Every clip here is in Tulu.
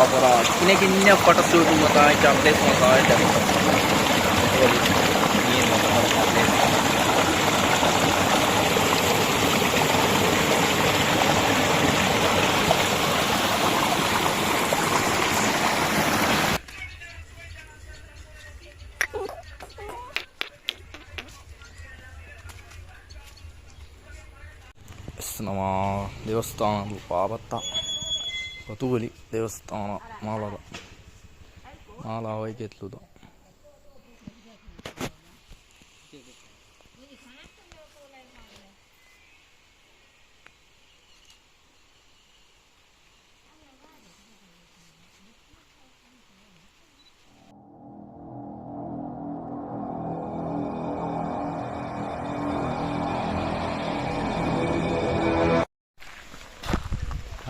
ಪೂರ ಕಿನ್ಯ ಕಿನ್ಯ ಫೋಟೋ ಶೂಟ್ ಮಾತ ಇಂಚ ಪ್ಲೇಸ್ ಮಾತ ಎಡ್ಡೆ ನೀರು ಮಾತ ಪ್ಲೇಸ್. ನಮ್ಮ ದೇವಸ್ಥಾನ ಪಾಪತ್ತ ತೂವೊಲಿ ದೇವಸ್ಥಾನ ಮಾಲದ ಮಾಲ ಅವೈಕೆತ್ಲುದ.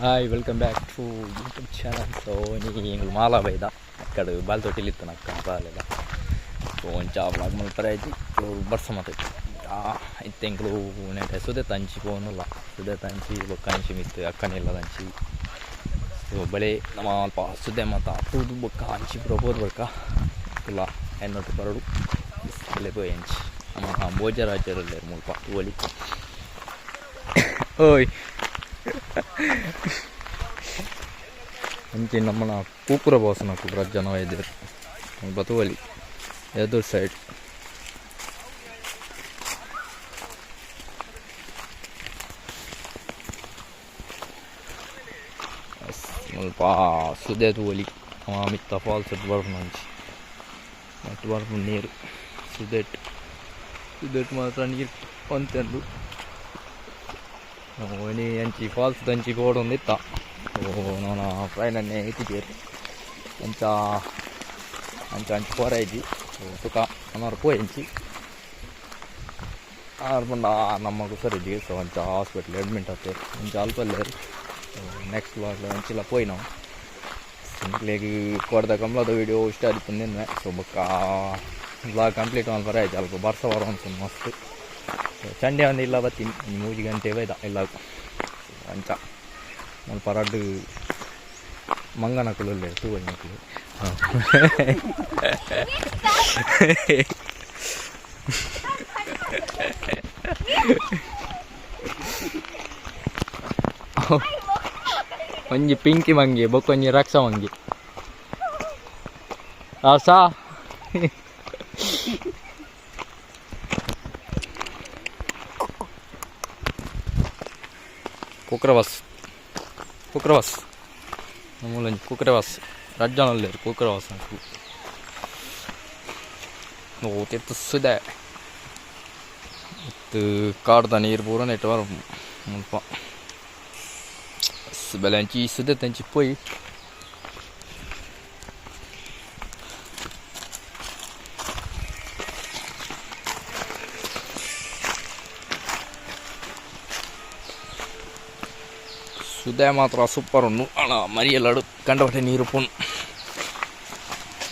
Hi, welcome back to YouTube channel. So ಇನಿ ಎಂಕುಲು ಮಾಲ ಬೈದ ಕಡು ಬಾಲ್ ತೊಟ್ಟಿಲಿತ್ತು ನಕ್ಕ ಬಾಲೆದ. ಸೊ ಒಂಚ ವ್ಲಾಗ್ ಮಲ್ಪರೆ ಆಯ್ತು, ಬರ್ಸ ಮಾತ ಇತ್ತೆ. ಎಂಕುಲು ನೆಟೆ ಸುದೆತ ಅಂಚಿ ಪೋವೊಂದುಲ್ಲ. ಸುದೆತ ಅಂಚಿ ಬೊಕ್ಕ ಅಂಚಿ ಮಿತ್ತ್ ಅಕ್ಕನ ಅಂಚಿ. ಸೊ ಬಳೆ ನಮ್ಮ ಅಲ್ಪ ಸುದೆ ಮಾತ ತೂದು ಬೊಕ್ಕ ಅಂಚಿ ಪೂರ ಪೋದು ಬೊಕ್ಕ ಕುಲ್ಲ ಎನ್ನೊಟ್ಟು ಬರಡು ಬಲೆ ಪೋಯಿ ಅಂಚಿ. ನಮ್ಮ ಭೋಜರಾಜರುಲ್ಲೆರ್ ಮುಲ್ಪ, ತೂವೊಲಿ. ಓಯ್, ಅಂಚಿ ನಮ್ಮನ ಕೂಕುರ ಬಾಸನಕುಲು ರಡ್ಡ್ ಜನ ಬೈದೆರ್. ಮುಲ್ಪ ತೂವೊಲಿ ಎದುರು ಸೈಡ್. ಮುಲ್ಪ ಸುದೆ ತೂವೊಲಿ. ಮಿತ್ತ ಫಾಲ್ಸ್ ಬರ್ಪುನ ಅಂಚಿ ಮಸ್ತ್ ಬರ್ಪುಂಡು ನೀರು ಸುದೆಟ್. ಸುದೆಟ್ ಮಾತ್ರ ನೀರು ಒಂತೆ ಉಂಡು. ಇನಿ ಅಂಚಿ ಫಾಲ್ಸ್ ದಂಚಿ ಪೋಡೊಂದಿತ್ತ. ನನ ಟ್ರೈನನ್ನೇ ಇತ್ತಿಜೆರ್. ಅಂಚ ಅಂಚ ಅಂಚ ಪೋರೆ ಇಜ್ಜಿ. ತುಕ ನನೊರ ಪೋಯಿ ಅಂಚಿ. ಆರ್ ಪಂಡ ನಮ್ಮಗ್ ಹುಷಾರಿಜ್ಜಿ. ಸೊ ಅಂಚ ಹಾಸ್ಪಿಟ್ಲ್ ಅಡ್ಮಿಟ್ ಆತೆರ್. ಅಂಚ ಅಲ್ಪ ಉಲ್ಲೆರ್. ನೆಕ್ಸ್ಟ್ ವ್ಲಾಗ್ ಅಂಚಿಲ ಪೋಯಿ ನಾವು. ನಿಕ್ಲೆಗ್ ಕೋಡೆದ ಕಂಬ್ಳದ ವೀಡಿಯೋ ಇಷ್ಟ ಆದಿಪ್ಪುಂದು ಎನ್ನುವೆ. ಸೊ ಬೊಕ್ಕ ವ್ಲಾಗ್ ಕಂಪ್ಲೀಟ್ ಮಲ್ಪರೆ ಆಯ್ತು. ಅಲ್ಪ ಬರ್ಸ ಬರೋಂತು ಮಸ್ತ್. ಚಂಡೆ ಒಂದು ಇಲ್ಲ ಬತ್ತೀನಿ. 3 ಗಂಟೆ ಬೈದ ಇಲ್ಲ. ಅಂಚ ಮುಲ್ಪ ರಡ್ಡ್ ಮಂಗನಕುಲು ಉಲ್ಲೆರ್, ತೂವೊಲಿ ನಿಕುಲು. ಒಂಜಿ ಪಿಂಕಿ ಮಂಗೆ ಬೊಕ್ಕ ಒಂಜಿ ರಕ್ಷ ಮಂಗೆ ಆಸಾ. ಕುಕ್ರ ಬಸ್, ಕುಕ್ರ ಬಸ್ ಮೂಲೊಂಜಿ ಕುಕ್ರೆ ಬಸ್. ರಡ್ಡ್ ಜನ ಉಲ್ಲೆರ್ ಕುಕ್ರ ಬಸ್. ಓ ತಿರ್ತ್ ಸುದೆ ಇತ್ತು. ಕಾಡ್ದ ನೀರು ಪೂರ ನೆಟ್ ಬರ್ಪುಂಡು ಮುಲ್ಪ. ಬಲೆ ಅಂಚಿ ಸುದೆತ ಅಂಚಿ ಪೋಯಿ. ಸುದೆ ಮಾತ್ರ ಸೂಪರ್ ಉಂಡು. ಆಂಡ ಮರಿಯಲಡ್ ಕಂಡಪಟ್ಟೆ ನೀರು ಉಪ್ಪುಂಡು.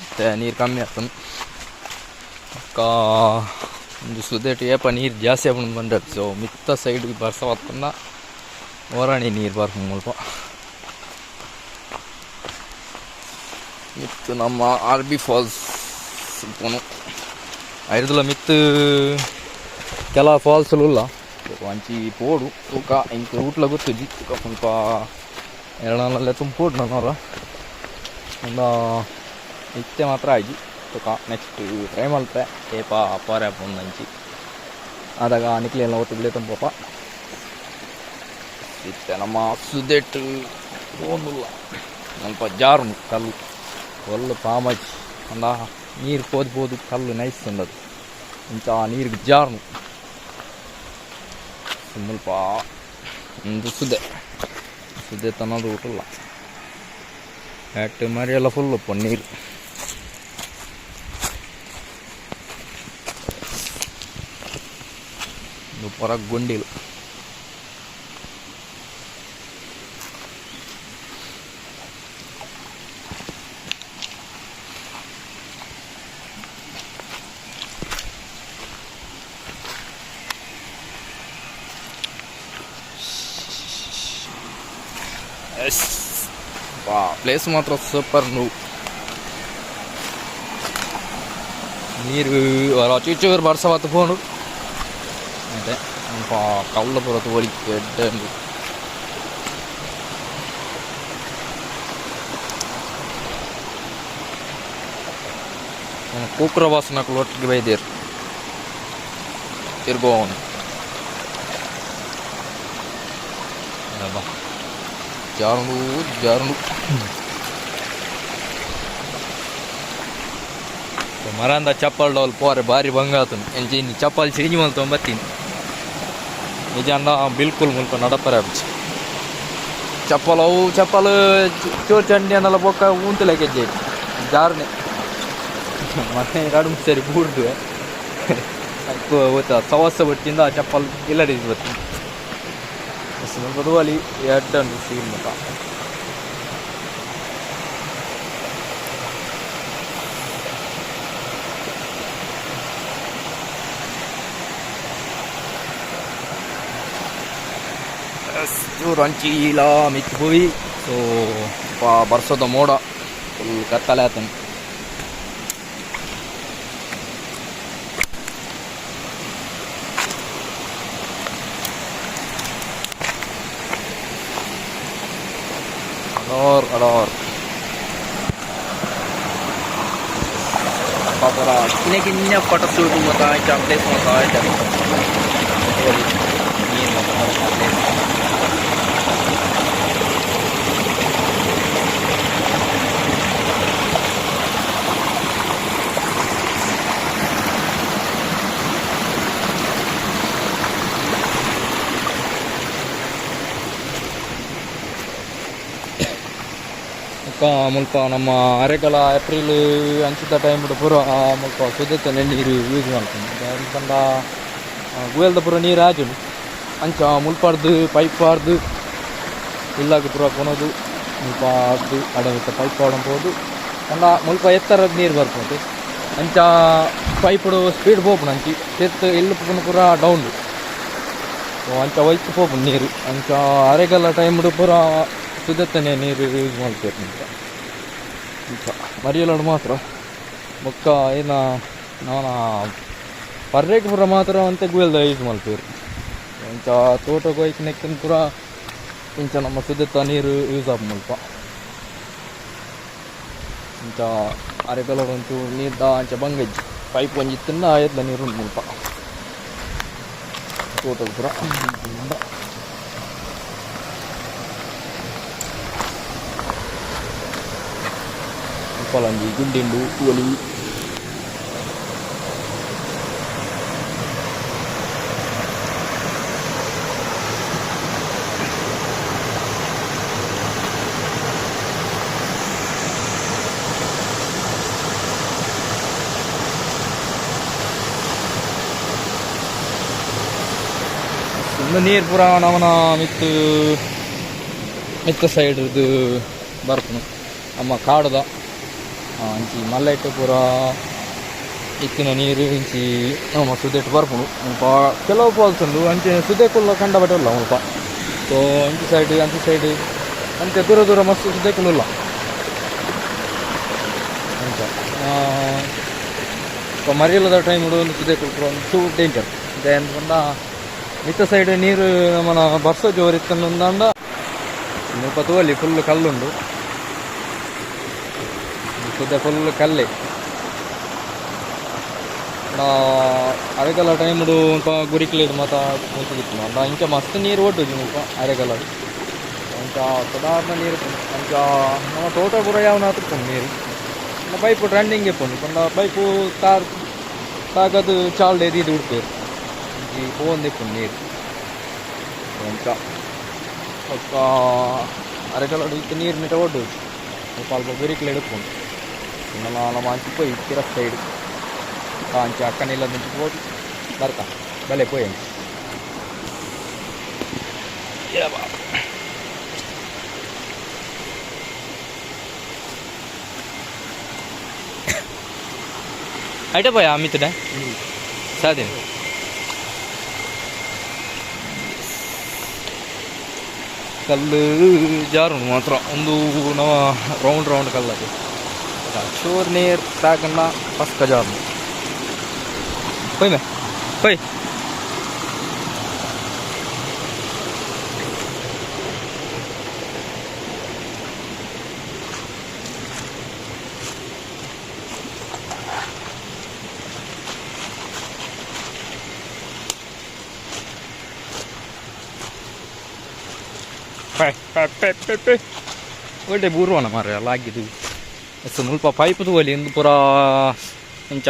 ಇತ್ತೆ ನೀರು ಕಮ್ಮಿ ಆತುಂಡು. ಬೊಕ್ಕ ಉಂದು ಸುದೆಟ್ ಏಪ ನೀರು ಜಾಸ್ತಿ ಆಪುಂಡು ಪಂಡೆರ್. ಸೊ ಮಿತ್ತ ಸೈಡ್ ಬರ್ಸ ಬತ್ತುಂಡ ಒರಾನೆ ನೀರು ಬರ್ಪುಂಡು ಮುಲ್ಪ. ಮಿತ್ತ್ ನಮ್ಮ ಆರ್ ಬಿ ಫಾಲ್ಸ್ ಪೋನು. ಐರ್ದಲ ಮಿತ್ತ್ ಕೆಲ ಫಾಲ್ಸ್ ಉಲ್ಲ. ಅಂಚಿ ಪೋಡು ತೂಕ. ಎಂಕ್ ರೂಟ್ಲ ಗೊತ್ತುಜಿ. ತೂಕ, ಮುಲ್ಪ ಎರಡನಲ್ಲೇ ತುಂಬ ಪೋಡು ನನೊರ. ಉಂದ ಇತ್ತೆ ಮಾತ್ರ ಆಯ್ಜಿ. ತೂಕ, ನೆಕ್ಸ್ಟ್ ಟ್ರೈ ಮಲ್ಪೆ ಏಪ ಪೋರೆ ಆಪುಂಡು ಅಂಚಿ. ಆದಾಗ ನಿಕ್ಲೆನ ಒಟ್ಟುಗು ಲೆತೊಂದು ಪೋಪ. ಇತ್ತೆ ನಮ್ಮ ಸುದೆಟ್ ಪೋವೊಂದುಲ್ಲ. ಮುಲ್ಪ ಜಾರುಂಡು ಕಲ್ಲು ಒಲ್ಲು ಪಾಮಜಿ ಪಂಡ ನೀರು ಪೋದು ಪೋದು ಕಲ್ಲು ನೈಸ್ ಉಂಡದು. ಇಂಚ ನೀರ್ಗ್ ಜಾರುಂಡು. ಮುಲ್ಪ ಉಂದು ಸುದೆ, ಸುದೆತ ನಡುಟುಲ್ಲ. ಎಟ್ ಮರಿಯಲ ಫುಲ್ ಉಪ್ಪುಂಡು ನೀರು. ಉಂದು ಪೂರ ಗುಂಡಿಲು. ಎಸ್. ಪ್ಲೇಸ್ ಮಾತ್ರ ಸೂಪರ್. ನೀರು ಚೂಚೂರು ಬರ್ಸ ಬತ್ತು ಪೋಂಡು. ಮತ್ತೆ ಮುಲ್ಪ ಕಲ್ಲ ಪೂರ ತೋಲಿ ಎಡ್ಡೆ ಉಂಡು. ಕೂಕ್ರ ಬಾಸನಕುಲು ಒಟ್ಟಿಗೆ ಬೈದೇರು ತಿರ್ಗೋನು. ಬಾ, ಜಾರುಂಡು ಜಾರುಂಡು. ಮರಂದ ಚಪ್ಪಲ್ ಡೋಲ್ ಪೋರೆ ಬಾರಿ ಬಂಗ ಆತುಂಡು. ಎಂಚ ಇನಿ ಚಪ್ಪಲ್ ಚೇಂಜ್ ಮಲ್ತೊಂದು ಬತ್ತೀನಿ. ನಿಜ ಅಂಡ ಬಿಲ್ಕುಲ್ ಮುಲ್ಪ ನಡಪರೆ ಆಪುಜಿ. ಚಪ್ಪಲ್ ಅವು ಚಪ್ಪಲ್ ಚೋರ್ ಚಂಡಿ ಅಂಡಲ ಬೊಕ್ಕ ಉಂತುಲೆಕ ಇಜ್ಜಿ, ಜಾರ್ನೆ. ಮತ್ತೆ ರಡ್ಡ್ ಮೂಜಿ ಸರಿ ಬೂರ್ದುವೆ. ಐಕ್ ಸವಸ್ಸ ಬೊಡ್ಚಿಂದ ಆ ಚಪ್ಪಲ್ ಇಲ್ಲಡೆ ಬತ್ತೀನಿ. ಮುಲ್ಪ ತೂವೊಲಿ, ಎಡ್ಡೆ ಉಂಡು ಸೀನ್ ಮುಲ್ಪ. ಚೂರು ಅಂಚಿ ಇಲ್ಲ ಮಿತ್ತ್ ಪೋಯಿ. ಸೊ ಬರ್ಸದ ಮೋಡ, ಫುಲ್ ಕತ್ತಲೆ ಆತುಂಡು. ಅಡೋರ್ ಅಡೋರ್ ಪೂರ ಕಿನ್ಯ ಕಿನ್ಯ ಫೋಟೋ ಶೂಟ್ ಮಾತ ಅಂಚ ಪ್ಲೇಸ್ ಮಾತ ಅಂಚ ತೂವೊಲಿ. ನೀರ್ ಮಾತ ಪ್ಲೇಸ್. ಬೊಕ್ಕ ಮುಲ್ಪ ನಮ್ಮ ಅರೆಗಲ ಏಪ್ರಿಲ್ ಅಂಚಿದ ಟೈಮ್ ಪೂರ ಮುಲ್ಪ ಸುದೆತ ನೀರು ಯೂಸ್ ಮಲ್ಪುನು. ದಾದ ಪಂಡ ಗುವೆಲ್ದ ಪೂರ ನೀರು ಆಜುಂಡು. ಅಂಚ ಮುಲ್ಪರ್ದ್ ಪೈಪ್ ಪಾಡ್ದ್ ಇಲ್ಲಗ್ ಪೂರ ಕೊನೊದು, ಮುಲ್ಪ ಅಡ್ದು ಅಡೆ ಮಿತ್ತ್ ಪೈಪ್ ಪಾಡೊಂದು ಪೋದು. ಪಂಡ ಮುಲ್ಪ ಎತ್ತರದ ನೀರು ಬರ್ಪುಂಡು. ಅಂಚ ಪೈಪುಡು ಸ್ಪೀಡ್ ಪೋಪುಂಡು. ಅಂಚಿ ತಿರ್ತ್ ಇಲ್ಲ್ ಪೂರ ಪೂರ ಡೌನ್. ಸೊ ಅಂಚ ಒಯ್ತ್ ಪೋಪುಂಡು ನೀರು. ಅಂಚ ಅರೆಗಲ ಟೈಮ್ಡ್ ಪೂರ ಸುದೆತ್ತನೆ ನೀರು ಯೂಸ್ ಮಲ್ಪುವೆರ್ ಮುಲ್ಪ. ಇಂಚ ಮರಿಯಲಡ್ ಮಾತ್ರ. ಬೊಕ್ಕ ಏನ ನಮನ ಪರ್ರೆಗ್ ಪೂರ ಮಾತ್ರ ಒಂತೆ ಗುವೆಲ್ದ ಯೂಸ್ ಮಲ್ಪುವೆರ್. ಅಂಚ ತೋಟಗ್ ಒಯ್ಪುನೆಕ್ಕ್ ಪೂರ ಇಂಚ ನಮ್ಮ ಸುದೆತ್ತ ನೀರು ಯೂಸ್ ಆಪುಂಡು ಮುಲ್ಪ. ಇಂಚ ಅರೆಗಲಡ್ ಒಂಚೂರು ನೀರ್ದ ಅಂಚ ಬಂಗ ಇಜ್ಜಿ. ಪೈಪ್ ಒಂಜಿ ಇತ್ತ್ಂಡ ಏತ್ಲ ನೀರು ಉಂಡು ಮುಲ್ಪ ತೋಟಗ್ ಪೂರ. ಮುಲ್ಪಲ ಒಂಜಿ ಗುಂಡಿ ಉಂಡು, ತೂವೊಲಿ. ಉಂದು ನೀರು ಪೂರ ನಮನ ಮಿತ್ತ್ ಮಿತ್ತ ಸೈಡ್ ಬರ್ಪುನು. ನಮ್ಮ ಕಾಡುದ ಅಂಚಿ ಮಲ್ಲೆಟ್ ಪೂರ ಇತ್ತಿನ ನೀರು ಇಂಚಿ ನಮ್ಮ ಸುದೆಟ್ ಬರ್ಪುಂಡು. ಮುಲ್ಪ ಕೆಲವು ಫಾಲ್ಸ್ ಉಂಡು. ಅಂಚೆ ಸುದೆಕುಲ್ಲ ಕಂಡಪಟ್ಟೆ ಉಲ್ಲ ಮುಲ್ಪ. ಸೊ ಅಂಚಿ ಸೈಡ್, ಅಂಚಿ ಸೈಡ್, ಅಂಚೆ ದೂರ ದೂರ ಮಸ್ತ್ ಸುದೆಕುಲು ಉಲ್ಲ ಅಂಚ. ಮರಿಯಲ್ಲದ ಟೈಮ್ ಒಂದು ಸುದೆಕುಲು ಪೂರ ಒಂಚೂರು ಡೇಂಜರ್. ದಾಯೆ ಪಂಡ ಮಿತ್ತ ಸೈಡ್ ನೀರು ನಮನ ಬರ್ಸ ಜೋರು ಇತ್ತುಂಡ. ಮುಲ್ಪ ತೂವೊಲಿ, ಫುಲ್ ಕಲ್ಲುಂಡು. ಸುದೆ ಫುಲ್ ಕಲ್ಲೇ. ಅರೆಗಲ ಟೈಮ್ಡು ಮುಲ್ಪ ಗುರಿಕ್ಲೆಡ್ ಮಾತ ಮುಲ್ತ ಅಂಡ ಇಂಚ ಮಸ್ತ್ ನೀರು ಒಡ್ಡುಜಿ ಮುಲ್ಪ ಅರೆಗಲಡ್. ಅಂಚ ಸಾಧಾರಣ ನೀರು ಇಪ್ಪುಂಡು. ಅಂಚ ನಮ್ಮ ತೋಟ ಪೂರ ಯಾವನಾತ್ ಇಪ್ಪುಂಡು ನೀರು. ಪೈಪ್ ರನ್ನಿಂಗ್ ಇಪ್ಪುಂಡು. ಪಂಡ ಪೈಪು ತಾರ್ ತಾಗದ್ ಚಾಲ್ಡ್ ದೀದ್ ಬುಡ್ಪೆರ್. ಒಂಜಿ ಪೋವೊಂದು ಇಪ್ಪುಂಡು ನೀರು ಅಂಚ. ಬೊಕ್ಕ ಅರೆಗಲಡ್ ಇತ್ತೆ ನೀರು ನೆಟ ಒಡ್ಡುಜಿ. ಮುಲ್ಪ ಅಲ್ಪ ಗುರಿಕ್ಲೆಡ್ ಇಪ್ಪುಂಡು. ನಮ ಅಂಚಿ ಪೋಯಿ ಪಿರ ಸೈಡ್ ಅಂಚ ಅಕ್ಕನ ಇಲ್ಲದಂಚಿ ಪೋದು ಬರ್ಕ ಬಲೆ ಪೋಯಿ ಅಂಚಿ. ಯಬ್ಬಾ. ಐಟೆ ಪೋಯ ಅಮಿತ್ ಸಾದಿನ. ಕಲ್ಲು ಜಾರುಂಡು ಮಾತ್ರ ಉಂದು ನವ ರೌಂಡ್ ರೌಂಡ್ ಕಲ್ಲದು ಚೂರು ನೀರು ತಾಕಂಡ ಪಸ್ಕ ಜಾರುಂಡು ಪೋಯ್ ಮೇ ಪೋಯ್ ಪೈ ಪೈ ಪೈ ಪೈ ಪೈ ಒಳ್ಳೆ ಬೂರ್ವನ ಮಾರ್ರೆ ಲಾಗಿದು ಎಸ್ ಮುಲ್ಪ ಪೈಪ್ ತೂವಲಿ ಇಂದು ಪೂರ ಇಂಚ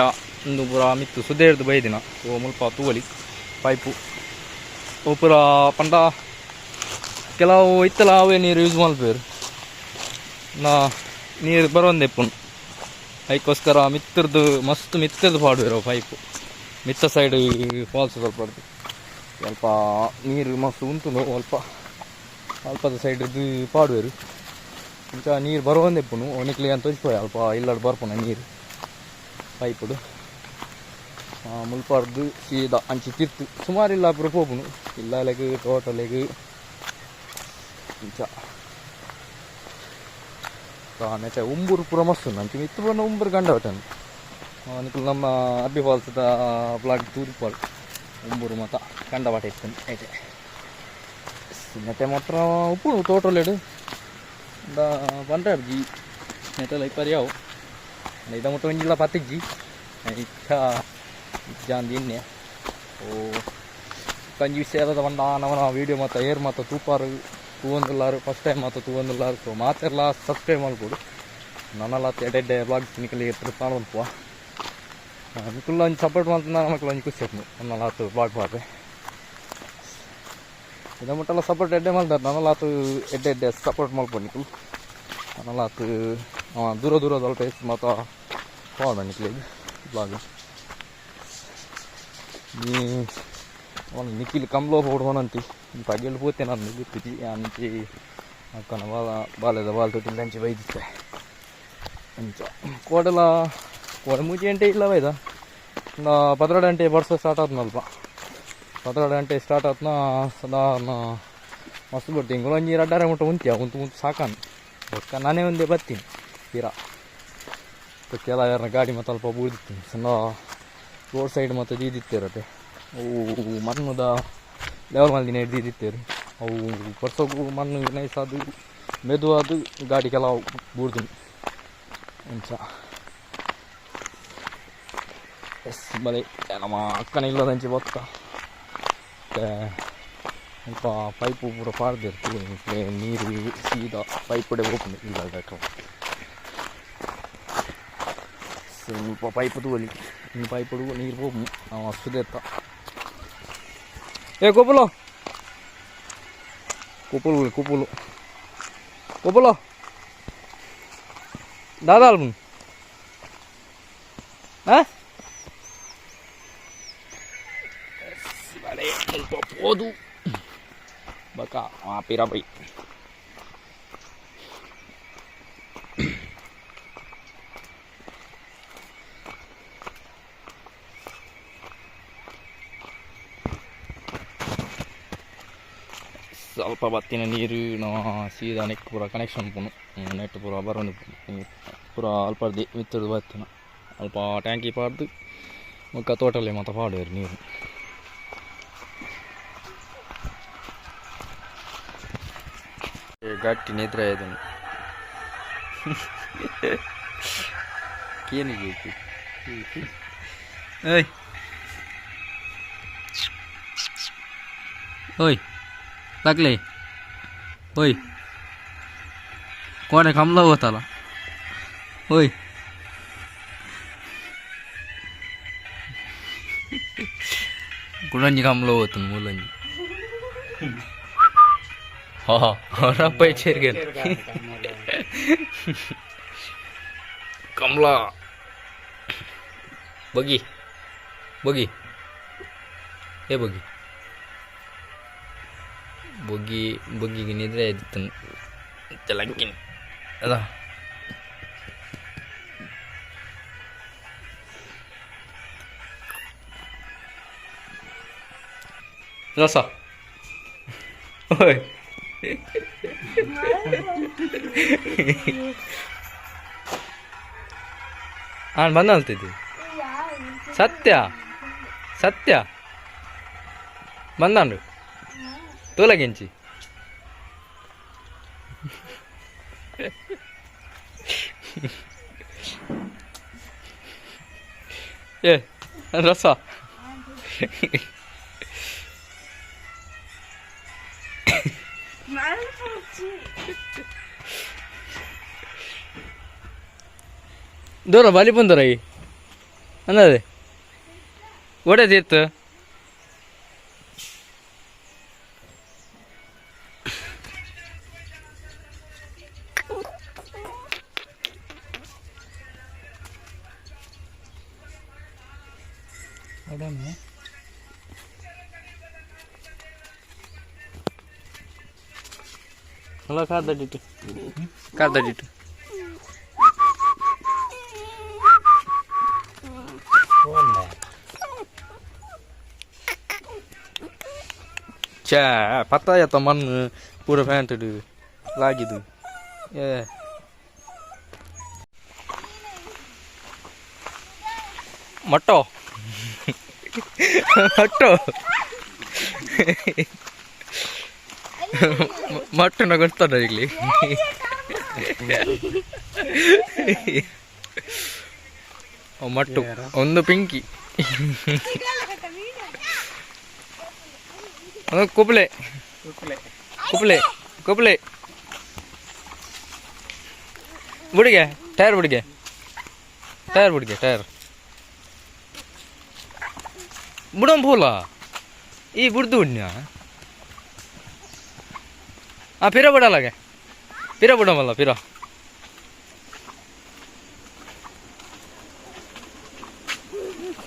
ಇಂದು ಪೂರ ಮಿತ್ತು ಸುದೇರ್ದು ಬೈದಿನ ಓ ಮುಲ್ಪ ತೂವಲಿ ಪೈಪು ಓ ಪೂರ ಪಂಡ ಕೆಲವು ಇತ್ತಲ ಅವೇ ನೀರು ಯೂಸ್ ಮಲ್ಪೇರು ನಾ ನೀರು ಬರೋಂದೆ ಇಪ್ಪುನು ಐಕ್ಕೋಸ್ಕರ ಮಿತ್ತರ್ದು ಮಸ್ತ್ ಮಿತ್ತರ್ದು ಪಾಡುವೆರು ಪೈಪು ಮಿತ್ತ ಸೈಡ್ ಫಾಲ್ಸ್ ಸ್ವಲ್ಪ ಸ್ವಲ್ಪ ನೀರು ಮಸ್ತ್ ಉಂಟು ಅಲ್ಪ ಅಲ್ಪದ ಸೈಡ್ ಪಾಡುವೆರು ಇಂಚ ನೀರು ಬರೋಂದೆ ಇಪ್ಪುನು ಒನಿಕ್ಲಿ ಅಂತ ತೋಜಿಪೋಯ್ ಅಲ್ಪ ಇಲ್ಲಡ್ ಬರ್ಪುನ ನೀರು ಪೈಪುಡು ಮುಲ್ಪರ್ದು ಸೀದಾ ಅಂಚಿ ತಿರ್ತು ಸುಮಾರು ಇಲ್ಲ ಪೂರ ಪೋಪುನು ಇಲ್ಲಲೆಗ್ ತೋಟಲೆಗ್ ಇಂಚ ನೆಟೆ ಉಂಬುರು ಪೂರ ಮಸ್ತ್ ಉಂಡು ಅಂಚಿ ಮಿತ್ತ್ ಪೋಂಡ ಉಂಬುರು ಗಂಡ ಬಟನ್ ನಿಕುಲು ನಮ್ಮ ಅಬ್ಬಿ ಫಾಲ್ಸ್ದ ಬ್ಲಾಗ್ ತೂದಿಪ್ಪೊಡು ಉಂಬುರು ಮಾತ ಕಂಡ ಬಾಟ ಇತ್ತು ಐತೆ ನೆಟೆ ಮಾತ್ರ ಉಪ್ಪುನು ತೋಟೊಲೆಡ್ ಪಂಡ್ರೆ ಅಬ್ಜಿ ನೆಟೆಲ ಇಪ್ಪರಿಯಾವು ಇದ ಮುಟ್ಟ ಒಂಜಿಲ ಪತ್ತಿಜ್ಜಿ ಇಚ್ಚ ಇಜ್ಜಾಂದು ಇನ್ನೆ ಓ ಕಂಜಿ ವಿಷಯದ ಪಂಡ ನವನ ವೀಡಿಯೋ ಮಾತ ಏರ್ ಮಾತ ತೂಪಾರು ತೂವೊಂದುಲ್ಲಾರು ಫಸ್ಟ್ ಟೈಮ್ ಮಾತ ತೂವೊಂದುಲ್ಲಾರು ಸೊ ಮಾತೆರ್ಲ ಸಬ್ಸ್ಕ್ರೈಬ್ ಮಲ್ಪೊಡು ನನಲ ಎಡ್ಡೆ ಎಡ್ಡೆ ಬ್ಲಾಗ್ಸ್ ನಿಕಲಿ ಎತ್ತರ ಪಾಡೊಂದು ನಿಕುಲ್ಲ ಒಂಜಿ ಸಪೋರ್ಟ್ ಮಲ್ತುಂಡ ನಮಕ್ಲ ಒಂಜಿ ಖುಷಿ ಆಪುಂಡು ನನ್ನಲ ಆತ್ ಬ್ಲಾಗ್ ಪಾಡ್ರೆ ಇದ ಮುಟ್ಟಲ ಸಪೋರ್ಟ್ ಎಡ್ಡೆ ಮಲ್ದಾರ್ ನನಲ ಆತ್ ಎಡ್ಡೆ ಎಡ್ಡೆ ಸಪೋರ್ಟ್ ಮಲ್ಪೊಡು ನಿಕುಲು ನನಲ ಆತ್ ದೂರ ದೂರದ ಅಲ್ಪ ಎಸ್ ಮಾತ ಪಾಡ ನಿಕ್ಲೆಗ್ ಬ್ಲಾಗ್ ನೀ ನಿಖಿಲ್ ಕಮ್ಲೋ ಪೋಡು ಹೋನಂತಿ ಪಗೆಲ್ ಪೋತೆ ನಾನು ಗೊತ್ತಿಜಿ ಅಂಚಿ ಅಕ್ಕನ ಬಾಲ ಬಾಲೆದ ಬಾಲ್ ತೊಟ್ಟಿಲ್ ಅಂಚಿ ಬೈದಿತ್ತೆ ಅಂಚ ಕೋಡಲ ಕೋಡ ಮೂಜಿ ಗಂಟೆ ಇಲ್ಲ ಬೈದ ನಾ 12 ಗಂಟೆ ಬರ್ಸ ಸ್ಟಾರ್ಟ್ ಆತ್ನಲ್ಪ 12 ಗಂಟೆ ಸ್ಟಾರ್ಟ್ ಆತ್ನ ಸದಾ ಮಸ್ತ್ ಬರ್ತೀನಿ ತಿಂಗಳು ಒಂಜಿ ರಡ್ಡಾರೆ ಮುಟ್ಟ ಉಂತಿಯ ಉಂತು ಉಂತು ಸಾಕಾನು ಬೊಕ್ಕ ನಾನೇ ಒಂದೇ ಬರ್ತೀನಿ ತೀರಾ ಕೆಲ ಯಾರನ್ನ ಗಾಡಿ ಮತ್ತು ಅಲ್ಪ ಬೂರ್ದಿತ್ತೀನಿ ಸಣ್ಣ ರೋಡ್ ಸೈಡ್ ಮತ್ತು ದೀದಿತ್ತೇರತೆ ಅವು ಮಣ್ಣುದ ಲೆವೆಲ್ ಮಲ್ದಿನ ಹಿಡ್ದಿತ್ತೇರು ಅವು ಬರ್ಸೋಗು ಮಣ್ಣು ನೈಸ್ ಅದು ಮೆದುವಾದು ಗಾಡಿ ಕೆಲವು ಬೂರ್ದು ಅಂಚ ಎಸ್ ಬಲೆ ನಮ್ಮ ಅಕ್ಕನ ಇಲ್ಲದಂಚಿ ಬೊಕ್ಕ ಸ್ವಲ್ಪ ಪೈಪು ಪೂರ ಪಾಡ್ದಿರ್ತು ನೀರು ಸೀದಾ ಪೈಪುಡೆ ಹೋಗ್ತದೆ ಇಲ್ಲ ಸ್ವಲ್ಪ ಪೈಪ್ ತೂವಲಿ ಇನ್ನು ಪೈಪುಡು ನೀರು ಹೋಗ್ಮು ನಾವು ಸುದೇತ್ತ ಏ ಕೋಪುಲು ಕೋಪುಲು ಕೋಪುಲು ಕೋಪುಲು ದಾದಾ ಅಲ್ಬುನ್ ಆ ಬಲೆ ಸ್ವಲ್ಪ ಪೋದು ಬಕ ಪಿರ ಬೈ ಸ್ವಲ್ಪ ಬತ್ತಿನ ನೀರು ನಾವು ಸೀದಾ ನೆಕ್ ಪೂರ ಕನೆಕ್ಷನ್ ಪುನು ನೆಟ್ ಪೂರ ಬರೋದು ನೀರು ಪೂರ ಅಲ್ಪರ್ದಿ ಮಿತ್ತದ ಬತ್ತಿನ ಅಲ್ಪ ಟ್ಯಾಂಕಿ ಪಾಡ್ದು ಬೊಕ್ಕ ತೋಟಲ್ಲಿ ಮಾತ ಪಾಡುವೆರು ನೀರು ಗಟ್ಟಿ ನಿದ್ರೆ ಇದನ್ನು ಕೇನಿಗೆ ಏಯ್ ಓಯ್ लागले होय कोणे खामला होताला होय कुणांनी खामलो होतो मुलांनी हा रपायचेर गेल कमला बगी बगी हे बगी ಬೊಗ್ಗಿ ಬೊಗ್ಗಿಗೆ ನಿದ್ರೆ ಇತ್ತು ಲಂಕಿನ್ ಅದ ರಸ ಓಯ್ ಹಾಂ ಬಂದ ಅಲ್ತಿದ್ದಿ. ಸತ್ಯ ಸತ್ಯ ಬಂದಾಂಡು ತೂಲಗಿಂಚಿ. ಏ ರಸ. ದೂರ ಬಲಿ ಬಂದರ ಈ ಅನ್ನದೆ ಒಡೆ ತೀರ್ತು. ಅಲ್ಲ ಕಾರ್ದಡಿಟ್ಟು ಕಾರ್ದಡಿಟ್ಟು. ಛೇ ಪತ್ತಾಯತ್ತ ಮಣ್ಣು ಪೂರ ಪ್ಯಾಂಟ್ ಲಾಗಿದು. ಏ ಮಟ್ಟೋ ಮಟ್ಟೋ ಮಟ್ಟನ ಗೊತ್ತಾಡ ಇಲ್ಲಿ. ಮಟ್ಟು ಒಂದು ಪಿಂಕಿ ಒಂದು ಕುಪ್ಲೆ ಕುಪ್ಲೆ ಕುಪ್ಲೆ ಬುಡಿಗೆ ಟೈರ್ ಬುಡಿಗೆ ಟೈರ್ ಬುಡಿಗೆ ಟೈರ್ ಬುಡಂ ಪೋಲ ಈ ಬುಡ್ದು ಉಣ್ಣ. ಆ ಪಿರ ಬಿಡಲಾಗೆ ಪಿರ ಬಿಡಮಲ್ಲ ಪಿರ.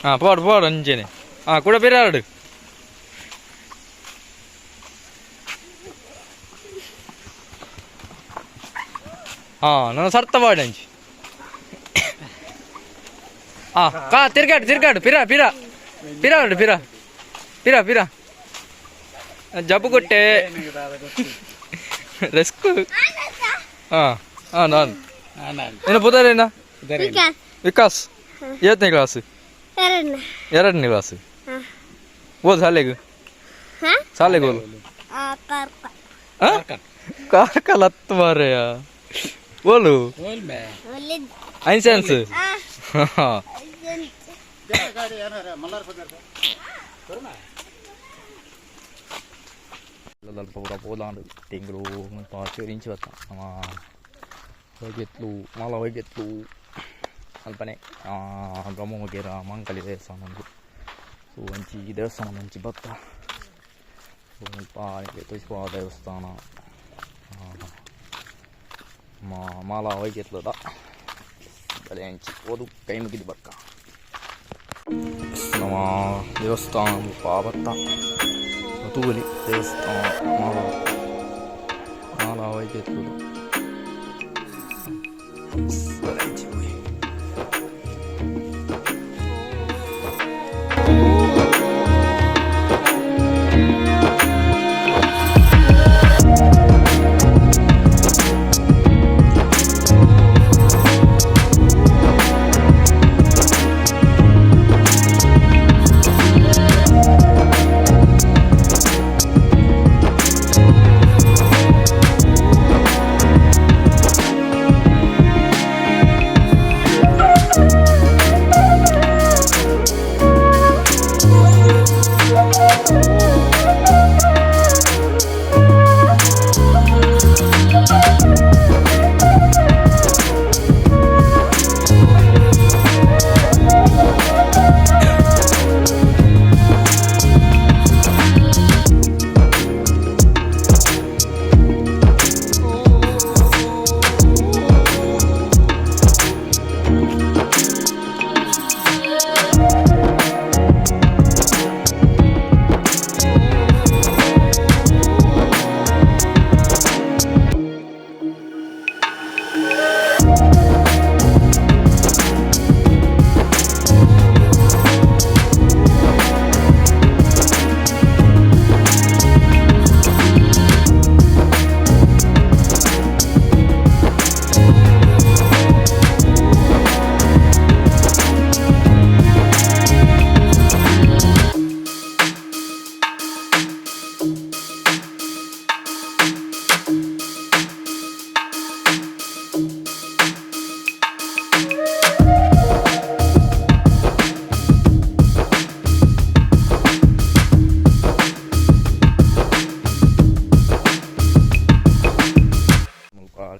ಹಾಂ ಪೋಡು ಪೋಡು ಅಂಚೆನೆ. ಹಾಂ ಕೂಡ ಪಿರ ಆಡು. ಹಾಂ ನನ್ನ ಸರ್ತ ಪಾಡು ಅಂಚಿ. ಹಾಂ ಕಾ ತಿರ್ಗಾಡು ತಿರ್ಗಾಡು ಪಿರ ಪಿರ ಪಿರ ಆಡು ಪಿರ ಪಿರ ಪಿರ ಜಬ್ಬು ಕೊಟ್ಟೆ ರೆಸ್ಕ್. ಹಾಂ ಹಾಂ ನಾನು ಏನು ಪುದರೇನಾ? ವಿಕಾಸ್. ಏತನೇ ಕ್ಲಾಸ್? ಎರಡನೇ ಕ್ಲಾಸ್. ಓದ್ ಶಾಲೆಗೆ ಶಾಲೆಗೆ ಓದು. ಕಾರ್ಕಲ್ ಹತ್ತು ಮಾರೆಯ ಓಲು ಐನ್ಸೆನ್ಸ್. ಅಲ್ಪ ಪೂರ ಪೋದಾಂಡು ತಿಂಗಳು ಚೂರಿಂಚಿ ಬತ್ತ ಹೋಗಿತ್ಲು ಮಾಲ ಹೋಗಿತ್ಲು ಅಲ್ಪನೆ ಬ್ರಹ್ಮಗೇರ ಮಾಂಕಲಿ ದೇವಸ್ಥಾನ ಉಂಟು. ಸೊ ಒಂಚಿ ದೇವಸ್ಥಾನ ಒಂಚಿ ಬತ್ತ ಅಲ್ಪ ತೋಯಿಸ್ಪ ದೇವಸ್ಥಾನ ಮಾಲ ಹೋಗಿತ್ಲದ ಬಲೆ ಅಂಚಿ ಓದು ಕೈ ಮುಗಿದು ಬಕ್ಕ ನಮ್ಮ ದೇವಸ್ಥಾನ ಬತ್ತ ತೂಲಿ ದೇವಸ್ಥಾನ ಮಾಲ ಮಾಲ ಹೋಗಿತ್ಲು ಬಲೆ ಅಂಚಿ ಹೋಗಿ.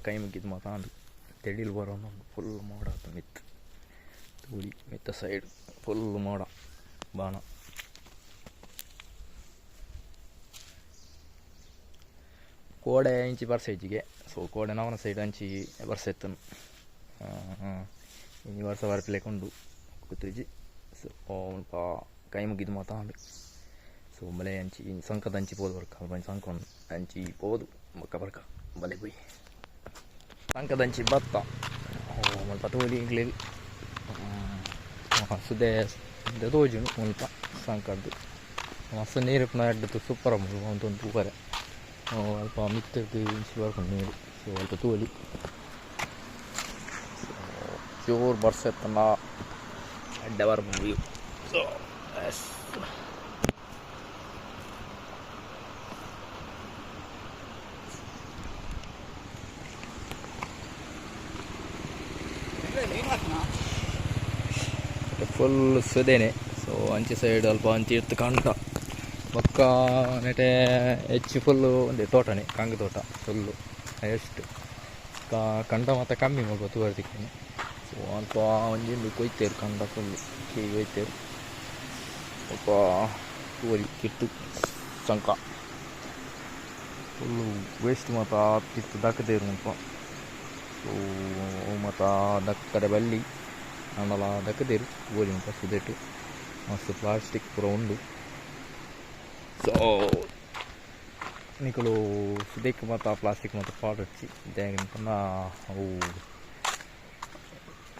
ಕೈ ಮುಗಿದು ಮಾತಾಂಡು ತೆಡಿಲ್ ಬರೋನು ಫುಲ್ ಮೋಡ ಆತು ಮಿತ್ತು ತೂಲಿ ಮಿತ್ತ ಸೈಡ್ ಫುಲ್ ಮೋಡ ಬಾಣ. ಕೋಡೆ ಇಂಚಿ ಬರ್ಸ ಇಜ್ಜಿಗೆ. ಸೊ ಕೋಡೆ ನವನ ಸೈಡ್ ಅಂಚಿ ಬರ್ಸ ಇತ್ತನು ಇನಿ ವರ್ಷ ಬರ್ಪಿಲೆಕೊಂಡು ಕೂತ್ರಿಜಿ. ಸೊ ಮುಲ್ಪ ಕೈ ಮುಗಿದು ಮಾತಾಂಡು. ಸೊ ಬಲೆ ಅಂಚಿ ಸಂಕದ ಅಂಚಿ ಪೋದು ಬರ್ಕ ಅಲ್ಪ ಸಂಕೊಂಡು ಅಂಚಿ ಪೋದು ಬೊಕ್ಕ ಬರ್ಕ ಬಲೆ ಪೋಯಿ ಸಂಕದಂಚಿ ಬತ್ತ ಮುಲ್ಪ ತೋಲಿ ಇಂಗ್ಲೇರಿ ಸುದೆ ತೋಜುಂಡು ಮುಲ್ಪ ಸಂಕದ್ದು ಮಸ್ತ್ ನೀರು ಪುನಃ ಎಡ್ಡತ್ತು ಸೂಪರ್ ಮುಲ್ಪ ಒಂತೊಂದು ತೂಪರೆ ಅಲ್ಪ ಮಿತ್ತಕ್ಕೆ ಇಂಚಿ ಬರ್ಪುಂಡು ನೀರು. ಸೊ ಅಲ್ಪ ತೋಲಿ ಜೋರು ಬರ್ಸ ಇತ್ತಲ್ಲ ಎಡ್ಡೆ ಬರ್ಪುಂಡು ವ್ಯೂ. ಸೊ ಎಸ್ ಫುಲ್ ಸುದೇನೆ. ಸೊ ಅಂಚೆ ಸೈಡ್ ಅಲ್ಪ ಅಂಚೆ ಇತ್ತು ಕಂಡ ಬೊಕ್ಕ ನೆಟೆ ಹೆಚ್ಚು ಫುಲ್ಲು ಒಂದೇ ತೋಟನೇ ಕಂಗ್ ತೋಟ ಫುಲ್ಲು ಎಷ್ಟು ಕಂಡ ಮಾತ್ರ ಕಮ್ಮಿ ಮುಲ್ಪ ತೂವರ್ತಿಕ್ಕೇನೆ. ಸೊ ಅಲ್ಪ ಒಂಜಿ ಕೊಯ್ತೇರು ಕಂಡ ಫುಲ್ಲು ಕೀ ಕೊಯ್ತೇರು ಅಲ್ಪ ತೂವರಿ ಕಿಟ್ಟು ಸಂಕ ಫುಲ್ಲು ವೇಸ್ಟ್ ಮಾತ್ರ ಕಿತ್ತು ದಕ್ಕದೇರು ಮುಲ್ಪ. ಸೊ ಮಾತ ದಕ್ಕರೆ ಬಲ್ಲಿ ಆಂಡಲ ದಕ್ಕದೇರು ತೂವರಿ ಮುಲ್ಪ ಸುದೆಟು ಮಸ್ತ್ ಪ್ಲಾಸ್ಟಿಕ್ ಪೂರ ಉಂಡು. ಸೊ ನಿಕುಲು ಸುದೆಕ್ ಮಾತ ಪ್ಲಾಸ್ಟಿಕ್ ಮಾತ ಪಾಡೊಚ್ಚಿ ದಾಯೆಗ್ ಪಂಡ ಅವು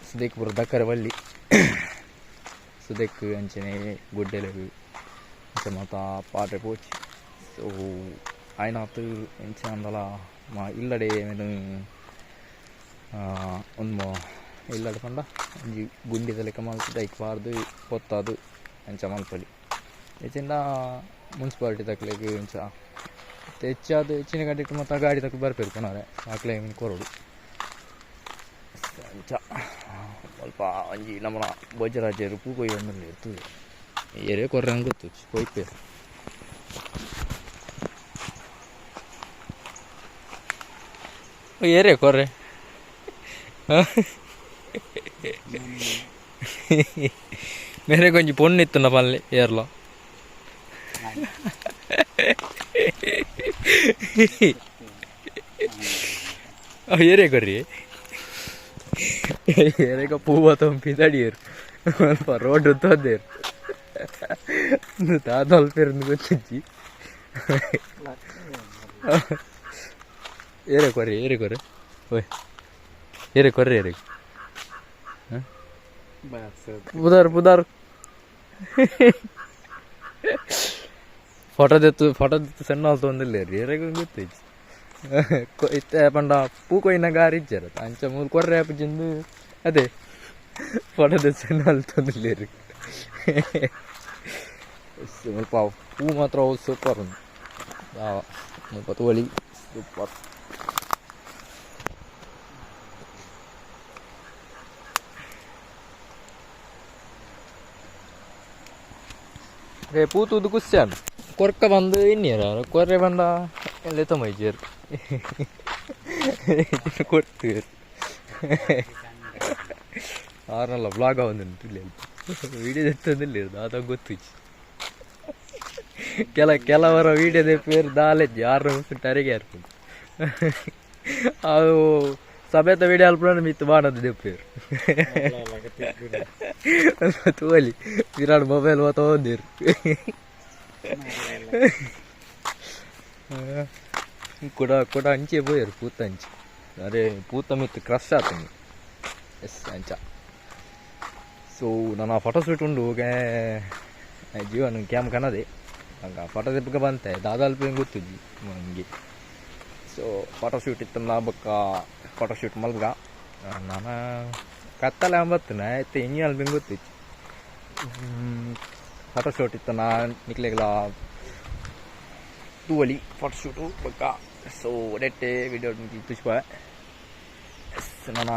ಸುದೆಕ್ ಪೂರ ದಕ್ಕರೆ ಬಲ್ಲಿ ಸುದೆಕ್ ಅಂಚನೆ ಗುಡ್ಡೆಲೆಗ್ ಅಂಚ ಮಾತ ಪಾಡ್ರೆ ಪೋಚಿ. ಸೊ ಆಯ್ನಾತ್ ಎಂಚ ಆಂಡಲ ಇಲ್ಲಡೆ ಒಂದು ಇಲ್ಲಡೆ ಪಂಡ ಒಂಜಿ ಗುಂಡಿದ ಲೆಕ್ಕ ಮಲ್ತ್ದ್ ಐಕ್ ಪಾಡ್ದ್ ಪೊತ್ತಾದ್ ಅಂಚ ಮಲ್ಪೊಲಿ. ಇಜ್ಜಿಂಡ ಮುನ್ಸಿಪಾಲಿಟಿ ದಕ್ಲೆಗ್ ಇಂಚ ಹೆಚ್ಚಾದ್ ಹೆಚ್ಚಿನ ಕಡೆಟ್ ಮಾತ ಗಾಡಿ ದಕ್ಲು ಬರ್ಪೆರ್ ಪನರೆ ಅಕ್ಲೆ ಕೊರೊಡು. ಅಂಚ ಅಲ್ಪ ಒಂಜಿ ನಮನ ಭೋಜರಾಜೆರ್ ಪೂ ಕೊಯ್ಯೊಂದುಲ್ಲೆರ್ ತೂಲೆ ಏರೇ ಕೊರ್ರೆ ಗೊತ್ತುಜ್ಜಿ ಕೊಯ್ಪೆರ್. ಏರೇ ಕೊರ್ರೆ ಮೇರೆ ಕೊಂಚ ಪೊಣ್ಣು ಇತ್ತುಂಡ ಪಲ್ಲೆ ಏರ್ಲ ಏರೇ ಕೊರ್ರಿ ಏರೇಗ ಪೂವ ತೊಂಪಿದಡಿಯರು ಅಲ್ಪ ರೋಡ್ ತೊಂದೇರು ದಾದ ಅಲ್ಪೇರು ಗೊತ್ತಿಜ್ಜಿ. ಏರೇ ಕೊರ್ರಿ ಏರೇ ಕೊರ್ರಿ ಓಯ್ ಏರೇ ಕೊರ್ರಿ ಏರೇ ಪುದಾರ್ ಪುದಾರ್ ಫೋಟೋ ದೆತ್ತು ಫೋಟೋ ದೆತ್ತು ಸಣ್ಣ ಅಲ್ತೊಂದುಲ್ಲೆರ್ ಏರೆಗ್ ಗೊತ್ತಿಜ್ಜಿ. ಇತ್ತೆ ಪಂಡ ಪೂ ಕೊಯ್ನ ಗಾರಿ ಇಜ್ಜೆರ್ ಅಂಚ ಮೂಲು ಕೊರ್ರೆ ಆಪುಜಿಂದು ಅದೇ ಫೋಟೋ ದೆತ್ತು ಸಣ್ಣ ಅಲ್ತೊಂದುಲ್ಲೆರ್. ಮುಲ್ಪ ಪೂ ಮಾತ್ರ ಅವು ಸೂಪರ್ ಉಂಡು ಮುಲ್ಪ ತೋಲಿ ಸೂಪರ್. ರೇ ಪೂ ತೂದು ಖುಷಿ ಆಂಡ್ ಕೊರ್ಕ ಬಂದು ಇನ್ನೇರ ಕೊರ್ರೆ ಬಂಡ ಲೆತ್ತ ಮೈಜೇರು ಕೊಡ್ತೀರು ಆರಲ್ಲ ಬ್ಲಾಗ್ ಆವೊಂದುಂಡು ವೀಡಿಯೋ ದೆತ್ತೊಂದುಲ್ಲೆರ್ ದಾದ ಗೊತ್ತುಜ್ಜಿ. ಕೆಲವರ ವೀಡಿಯೋ ದೆಪ್ಪುವೆರ್ ದಾಲೆಜ್ಜಿ ಆರ್ನ ಮುಸ್ತು ಅರೆಗೆ ಆರ್ಪುಂಡು ಅವು ಸಭೆತ ವೀಡಿಯೋ ಅಲ್ಪುನ ಮಿತ್ತ್ ಬಾಣದ ದೆಪ್ಪುವೆರ್ ತೂವೊಲಿ ವಿರಾಟ್ ಮೊಬೈಲ್ ಮಾತ ಕುಡ ಕುಡ ಅಂಚೆ ಪೋಯೆರ್ ಪೂತ ಅಂಚಿ ಅರೆ ಪೂತ ಮಿತ್ತ್ ಕ್ರಶ್ ಆತುಂಡು ಎಸ್ ಅಂಚ. ಸೊ ನನ ಫೋಟೋ ಶೂಟ್ ಉಂಡು ಜೀವನ ಕ್ಯಾಮ್ ಕನದೆ ಅಂಗ ಫೋಟೋ ದೆಪ್ಪುಗ ಬಂತೆ ದಾದ ಅಲ್ಪ ಗೊತ್ತುಜ್ಜಿ ಮಂಗೆ. ಸೊ ಫೋಟೋ ಶೂಟ್ ಇತ್ತಲ್ಲ ಬೊಕ್ಕ ಫೋಟೋ ಶೂಟ್ ಮಲ್ಪುಗ ನನ ಕತ್ತಲೆ ಬತ್ತುನ ಇತ್ತೆ ಇನಿ ಅಲ್ಪ ಗೊತ್ತುಜ್ಜಿ. ಫೋಟೋ ಶೂಟ್ ಇತ್ತನ ನಿಕ್ಲೆಗ್ಲ ತೂವೊಲಿ ಫೋಟೋ ಶೂಟು ಬೊಕ್ಕ. ಸೊ ನೆಟ್ಟೆ ವಿಡಿಯೋ ತುಚ್ಪ ಎಸ್ ನನ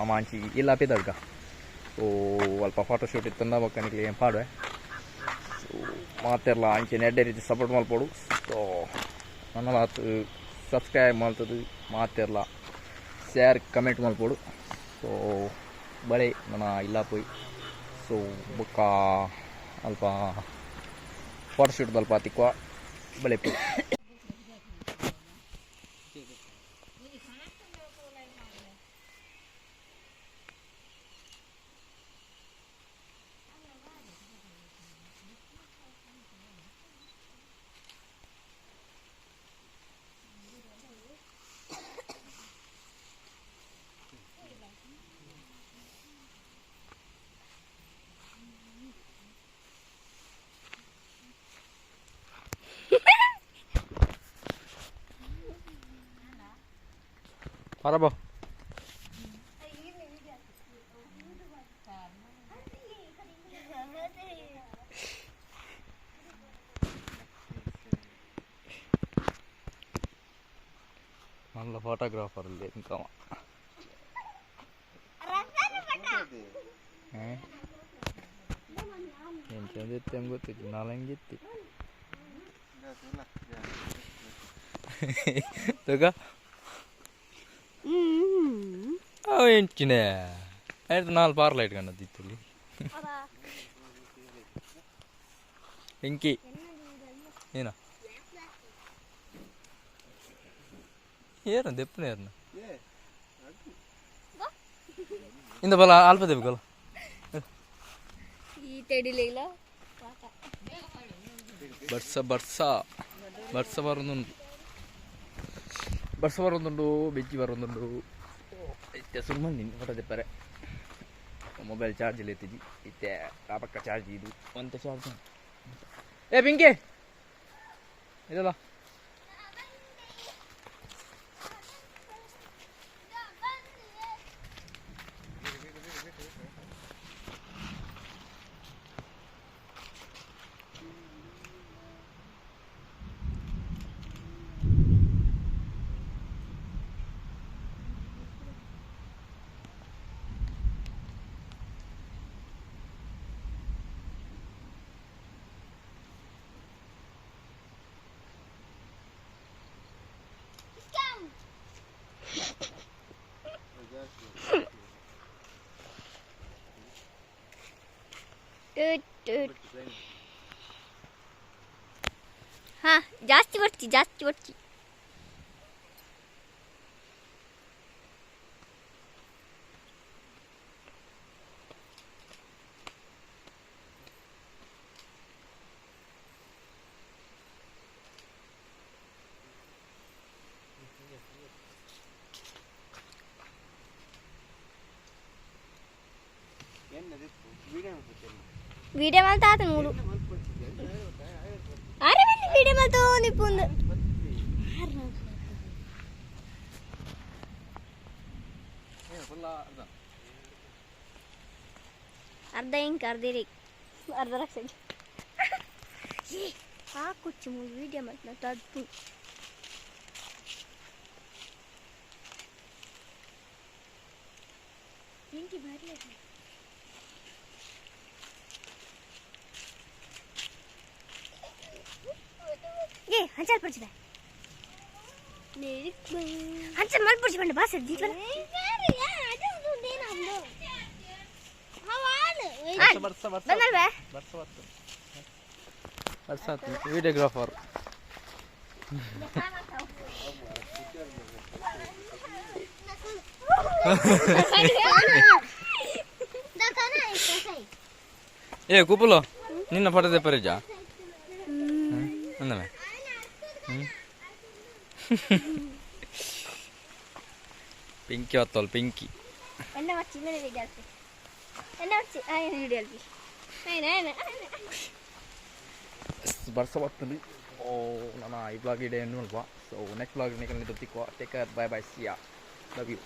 ಅಮಾಂಚಿ ಇಲ್ಲ ಪಿದಡ್ಗ. ಸೊ ಅಲ್ಪ ಫೋಟೋ ಶೂಟ್ ಇತ್ತಂದ ಬೊಕ್ಕ ನಿಕ್ಲೆ ಏನ್ ಪಾಡುವೆ. ಸೊ ಮಾತೆರ್ಲ ಅಂಚೆನೆ ಎಡ್ಡೆ ರೀತಿ ಸಪೋರ್ಟ್ ಮಲ್ಪೊಡು. ಸೊ ನನಲಾತ್ ಸಬ್ಸ್ಕ್ರೈಬ್ ಮಲ್ತದು ಮಾತೆರ್ಲ ಶೇರ್ ಕಮೆಂಟ್ ಮಲ್ಪೊಡು. ಸೊ ಬಳೆ ನನ್ನ ಇಲ್ಲ ಪೋಯಿ. ಸೊ ಬೊಕ್ಕ ಅಲ್ಪ ಫೋಟೋಶೂಟ್ ಅಲ್ಪ ತಿಕ್ವ ಬಳೆ ಪೋಯಿ. Araba. நல்ல ಫೋಟೋಗ್ರಾಫರ್ ಇಲ್ಲಿ ಇಂಕವ. ಎಂಚಂದಿತ್ತೆ ಗೊತ್ತಿತ್ತು ನಾಲಂಗಿತ್ತಿ ತಗ. ಅವು ಎಂಚಿನ ಆಯ್ತು ನಾಲ್ ಬಾರ್ ಲೈಟ್ ಕಾಣದಿತ್ತಲ್ಲಿ ಬೆಂಕಿ ಏನ ಏನ ದೆಪ್ಪನ ಏರ್ನ ಇಂದ ಬಲ ಅಲ್ಪ ದೆಪ್ಪಗಲ್ಲ ಈ ತೆಡಿಲಿಲ್ಲ. ಬರ್ಸ ಬರ್ಸ ಬರ್ಸ ಬರೋದುಂಟು ಬರ್ಸ ಬರೋದುಂಟು ಬೆಜ್ಜಿ ಬರೋದುಂಟು. ಇತ್ತೆ ಸುಮ್ಮನೆ ಫೋಟೋ ತೆಪ್ಪರೆ ಮೊಬೈಲ್ ಚಾರ್ಜ್ ಇಲ್ಲ ಇತ್ತಿಜಿ ಇತ್ತೆ ಪಕ್ಕ ಚಾರ್ಜ್ ಇದು ಒಂತೆ ಚಾರ್ಜ್. ಏ ಪಿಂಕಿ ಇದಲ್ಲ ಹಾ ಜಾಸ್ತಿ ಬರ್ತಿ ಜಾಸ್ತಿ ಬರ್ತಿ. ವಿಡಿಯೋ ಮಾಡ್ತಾ ಆತ ನೋಡು. ಅರೆ ಬನ್ನಿ ವಿಡಿಯೋ ಮಾಡ್ತಾ ನಿಪ್ಪುಂದು. ಅರ್ಧ ಇಂಕ್ ಅರ್ಧ ಇರಿ ಅರ್ಧ ಲಕ್ಷ ಆ ಕುಚ್ಚು ವಿಡಿಯೋ ಮಾಡ್ತಾ ತಡ್ಪು. ಇಂಕಿ ಬರಲಿ. ಏ ಹಂಚಲ್ ಪಡಿಸಿದೆ ಹಂಚಲ್ ಮಲ್ಪಡಿಸಿ ಬಂಡ ಬಾಸ್ ಬಂದಲ್ವೇ ವಿಡಿಯೋಗ್ರಾಫರ್. ಏ ಕುಪುಲು ನಿನ್ನ ಫೋಟೋ ತೆಪ್ಪರಿಜಾ ಅಂದಮೆ. ಪಿಂಕಿ ಹೊತ್ತೋಲ್ ಪಿಂಕಿ. ಎನ್ನ ಮಚ್ಚಿ ಮೇಲೆ ವಿಡಿಯೋ ಅಲ್ಪಿ ಎನ್ನ ಮಚ್ಚಿ ಆಯ್ನ ವಿಡಿಯೋ ಅಲ್ಪಿ ಆಯ್ನ ಆಯ್ನ ಬರ್ಸ ಬರ್ತದೆ. ಓ ನನ್ನ ಈ ಬ್ಲಾಗ್ ಇಡೇ ನೋಡುವ. ಸೊ ನೆಕ್ಸ್ಟ್ ಬ್ಲಾಗ್ ನಿಖಲ್ ತಿಕ್ವ. Take care, bye bye, see ya, love you.